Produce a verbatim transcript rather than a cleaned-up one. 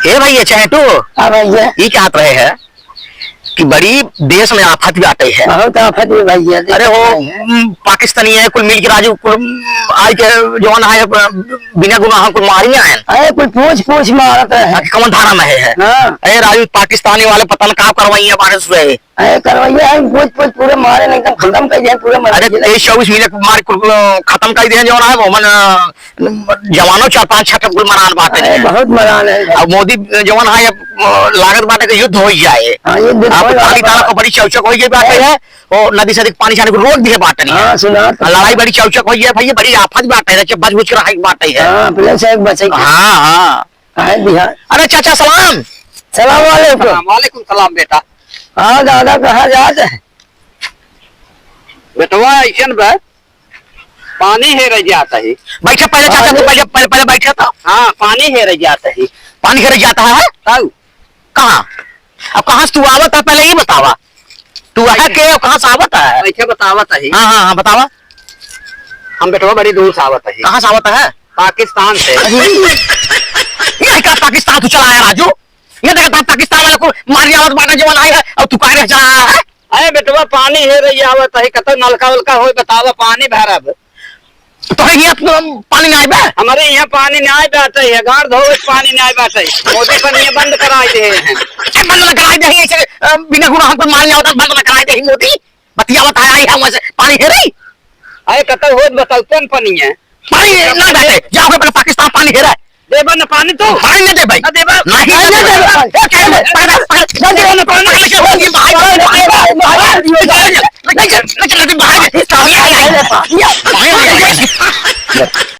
ए भैया, चहेटू, हाँ भैया। ई कहत रहे हैं कि बड़ी देश में आफत बाटे है। बहुत आफत है भैया, देश अरे हो, में है। हम्म, पाकिस्तानी है, कुल मिल के राजू, कुल, हम्म, आइ के जवन है, बिना गुनाह कुल मारी आए। अरे कुल पूछ पूछ मारत रहे। ताकि कौन धारा में है, है? हाँ। अरे राजू, पाकिस्तानी वाले पता न का करवाई है बारिश से। अरे करवाइए है, पूछ पूछ पूरे मारे नहीं, एकदम खत्म कर दिए पूरे अरे मनुष्य। तेईस चौबीस मिनट मार कुल, अ, खत्म कर दिए जवन है, वो मन, अ, जवानो चार पांच छह कुल मरान बाटे अरे हैं। बहुत मरान है भाई। अब मोदी जवन है, अब, अ, लागत बाटे कि युद्ध हो जाए। हाँ, युद्ध अब होए वाला पाकिस्तान बा। को बड़ी चौचक हो गई बाटे है। है, वो नदी से अधिक पानी जाने को रोक दिए बाटे हैं। हाँ, सुना तो। लड़ाई बड़ी चौचक हो गई है भैया, बड़ी आफत बाटे है, बच बुझ के रहे बाटे है। हाँ, अपने से एक बचे के। हाँ, हाँ। काहे बिहार? अरे चाचा सलाम। सलाम वालेकुम। सलाम वालेकुम सलाम बेटा। हाँ दादा, कहाँ जात है? बेटवा ऐसन बा, पानी हेरे जात है। बैठा पहले चाचा, तू पानी? पहले, पहले, पहले बैठा तो। हाँ, पानी हेरे जात है। पानी हेरे जाता है? तब? कहाँ? अब कहाँ से तू आवत है, पहले ये बतावा। तू है कैसे? के और कहाँ से आवत है? कैसे बतावत है? हाँ, हाँ, हाँ, बतावा। हम बेटवा बड़ी दूर से आवत है। कहाँ से आवत है? पाकिस्तान से। अरे, ये का पाकिस्तान तू चला आया राजू? ये देखा था पाकिस्तान वाला को मार लिया आवत बाटा जवन आया है और तू कह रहे चला आया है? अरे बेटवा पानी हेरे आवत है, कतौ नलका उलका होई बतावा, पानी भरब। तोहरे हियाँ प-, पानी नाई बा? हमरे हियाँ पानी नाई बाटे है, गाड़ धोवे के पानी नाई बाटे। मोदी पनिया बंद कराई दे हैं। ए, बंद न कराई दे, ऐसे, अ, बिना गुनाह हमको मार लिया होता, बंद न कराई दे मोदी। बतिया बताया ही हम ऐसे पानी हेरे। अरे कतौ होत बताओ, कौन पनिया? पानी नाई बाटे, जा,